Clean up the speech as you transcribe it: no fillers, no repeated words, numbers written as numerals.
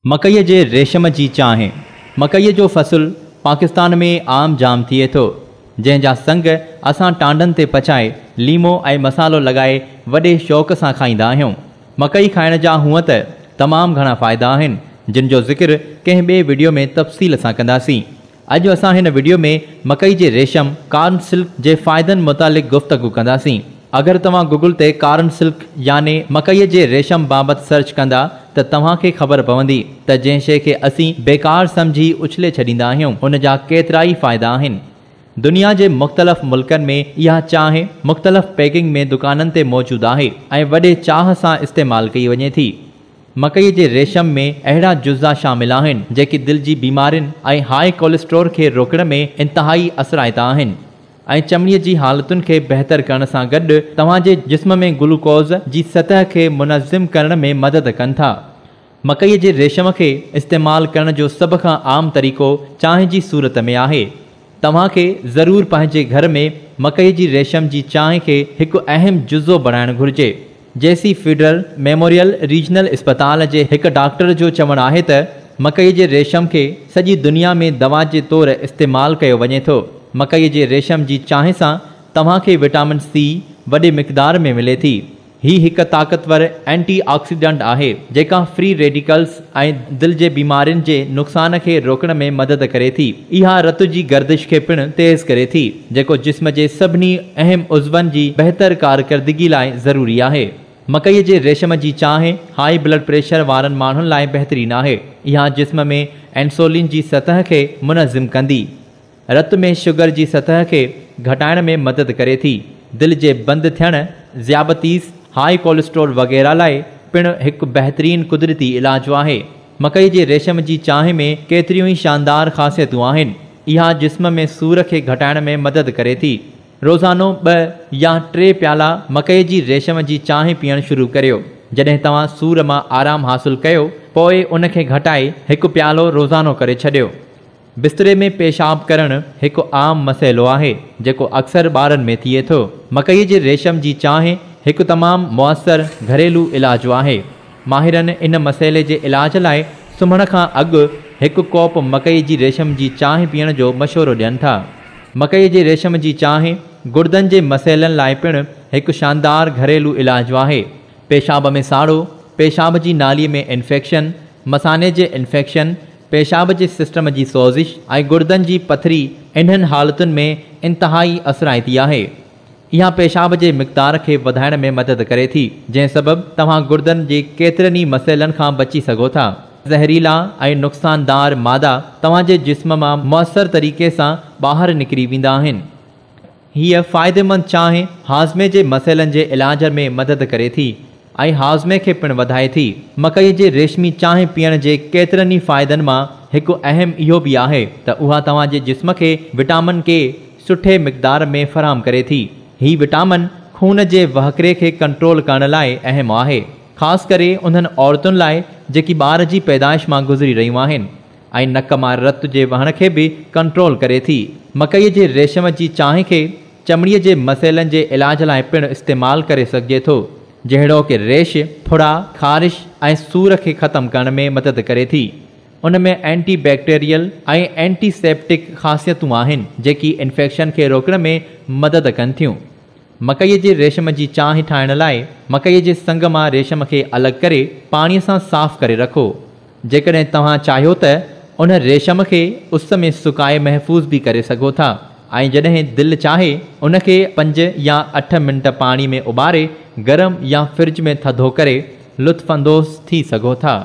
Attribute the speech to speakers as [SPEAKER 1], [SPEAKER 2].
[SPEAKER 1] مڪئي جي ريشم جي چانهه، مڪئي جو فصل پاڪستان ۾ عام جام ٿئي ٿو، جنهن جا سنگ اسان ٽانڊن تي پچائي ليمو ۽ مصالحو لڳائي وڏي شوق سان کائيندا آهيون. مڪئي کائڻ جا هونء ته تمام گهڻا فائدا آهن، جن جو ذڪر ڪنهن ٻئي وڊيو ۾ تفصيل سان ڪنداسين. اڄ اسان هن وڊيو ۾ مڪئي جي ريشم، ڪارن سلڪ، جي فائدن متعلق گفتگو ڪنداسين. اگر توهان گوگل تي ڪارن سلڪ يعني مڪئي جي ريشم بابت سرچ ڪندا ته توهان کي خبر پوندي ته جنهن شيء کي اسين بيڪار سمجهي اڇلي ڇڏيندا آهيون ان جا ڪيترائي فائدا آهن. دنيا جي مختلف ملڪن ۾ اها چانهه مختلف پيڪنگ ۾ دڪانن تي موجود آهي ۽ وڏي چاهه سان استعمال ڪئي وڃي ٿي. مڪئي جي ريشم ۾ اهڙا جزا شامل آهن، جيڪي دل جي بيمارين ۽ هاء ڪوليسٽرول کي روڪڻ ۾ انتهائي اثرائتا آهن ۽ چمڙي جي حالتن کي بهتر ڪرڻ سان گڏ توهان جي جسم ۾ گلوڪوز جي سطح کي منظم ڪرڻ ۾ مدد ڪن ٿا. مڪئي جي ريشم کي استعمال ڪرڻ جو سڀ کان عام طريقو چانهه جي صورت ۾ آهي. توهان کي ضرور پنهنجي گهر ۾ مڪئي جي ريشم جي چانهه کي هڪ اهم جزو بڻائڻ گهرجي. جي سي فيڊرل ميموريل ريجنل اسپتال جي هڪ ڊاڪٽر جو چوڻ آهي ته مڪئي جي ريشم کي سڄي دنيا ۾ دوا جي طور استعمال ڪيو وڃي ٿو. مڪئي جي ريشم جي چانهه سان توهان کي وٽامن سي وڏي مقدار ۾ ملي ٿي. هي هڪ طاقتور اينٽي آڪسيڊنٽ آهي جيڪا فري ريڊيڪلز ۽ دل جي بيمارين جي نقصان کي روڪڻ ۾ مدد ڪري ٿي. اها رت جي گردش کي پڻ تيز ڪري ٿي. جيڪو جسم جي سڀني اهم عضون جي بهتر ڪارڪردگي لاء ضروري آهي. مڪئي جي ريشم جي چانهه هائي بلڊ پريشر وارن ماڻهن لاء بهترين آهي. اها جسم ۾ انسولين جي سطح کي منظم ڪندي، رت ۾ شگر جي سطح کي گهٽائڻ ۾ مدد ڪري ٿي. دل جي بند ٿيڻ، ذيابطيس، هائي ڪوليسٽرول وغيره لاء پڻ هڪ بهترين قدرتي علاج آهي. مڪئي جي ريشم جي چانهه ۾ ڪيتريون ئي شاندار خاصيتون آهن. اها جسم ۾ سور کي گهٽائڻ ۾ مدد ڪري ٿي. روزانو ٻه يا ٽي پيالا مڪئي جي ريشم جي چانهه پيئڻ شروع ڪريو. جڏهن توهان سور مان آرام حاصل ڪيو، پوء ان کي گهٽائي هڪ پيالو روزانو ڪري ڇڏيو. بستري ۾ پيشاب ڪرڻ هڪ عام مسئلو آهي، جيڪو اڪثر ٻارن ۾ ٿئي ٿو. مڪئي جي ريشم جي چانهه هڪ تمام مؤثر گهريلو علاج آهي. ماهرن ان مسئلي جي علاج لاء سمهڻ کان اڳ هڪ ڪوپ مڪئي جي ريشم جي چانهه پيئڻ جو مشورو ڏين ٿا. مڪئي جي ريشم جي چانهه گڙدن جي مسئلن لاء پڻ هڪ شاندار گهريلو علاج آهي. پيشاب ۾ ساڙو، پيشاب جي نالي ۾ انفيڪشن، مثاني جي انفيڪشن، پيشاب جي سسٽم جي سوزش ۽ گڙدن جي پٿري انهن حالتن ۾ انتهائي اثرائتي آهي. اها پيشاب جي مقدار کي وڌائڻ ۾ مدد ڪري ٿي، جنهن سبب توهان گردن جي ڪيترن ئي مسئلن کان بچي سگهو ٿا. زهريلا ۽ نقصاندار مادا توهان جي جسم مان مؤثر طريقي سان ٻاهر نڪري ويندا آهن. هيء فائديمند چانهه هاضمي جي مسئلن جي علاج ۾ مدد ڪري ٿي ۽ هاضمي کي پڻ وڌائي ٿي. مڪئي جي ريشمي چانهه پيئڻ جي ڪيترن ئي فائدن مان هڪ اهم اهو به آهي ته اها توهان جي جسم کي وٽامن ڪي سٺي مقدار ۾ فراهم ڪري ٿي. هي وٽامن خون جي وهڪري کي ڪنٽرول ڪرڻ لاء اهم آهي، خاص ڪري انهن عورتن لاء جيڪي ٻار جي پيدائش مان گذري رهيون آهن ۽ نڪ مان رت جي وهڻ کي به ڪنٽرول ڪري ٿي. مڪئي جي ريشم جي چانهه کي چمڙي جي مسئلن جي علاج لاء پڻ استعمال ڪري سگهجي ٿو، جهڙوڪ ريش، ڦڙا، خارش ۽ سور کي ختم ڪرڻ ۾ مدد ڪري ٿي. ان ۾ اينٽي بيڪٽيريل ۽ اينٽي سيپٽڪ خاصيتون آهن، جيڪي انفيڪشن کي روڪڻ ۾ مدد ڪن ٿيون. مڪئي جي ريشم جي چانهه ٺاهڻ لاء مڪئي جي سنگ مان ريشم کي الڳ ڪري پاڻي سان صاف ڪري رکو. جيڪڏهن توهان چاهيو ته ان ريشم کي اس ۾ سڪائي محفوظ به ڪري سگهو ٿا ۽ جڏهن دل چاهي ان کي پنج يا اٺ منٽ پاڻي ۾ اٻاري گرم يا فرج ۾ ٿڌو ڪري لطف اندوز ٿي سگهو ٿا.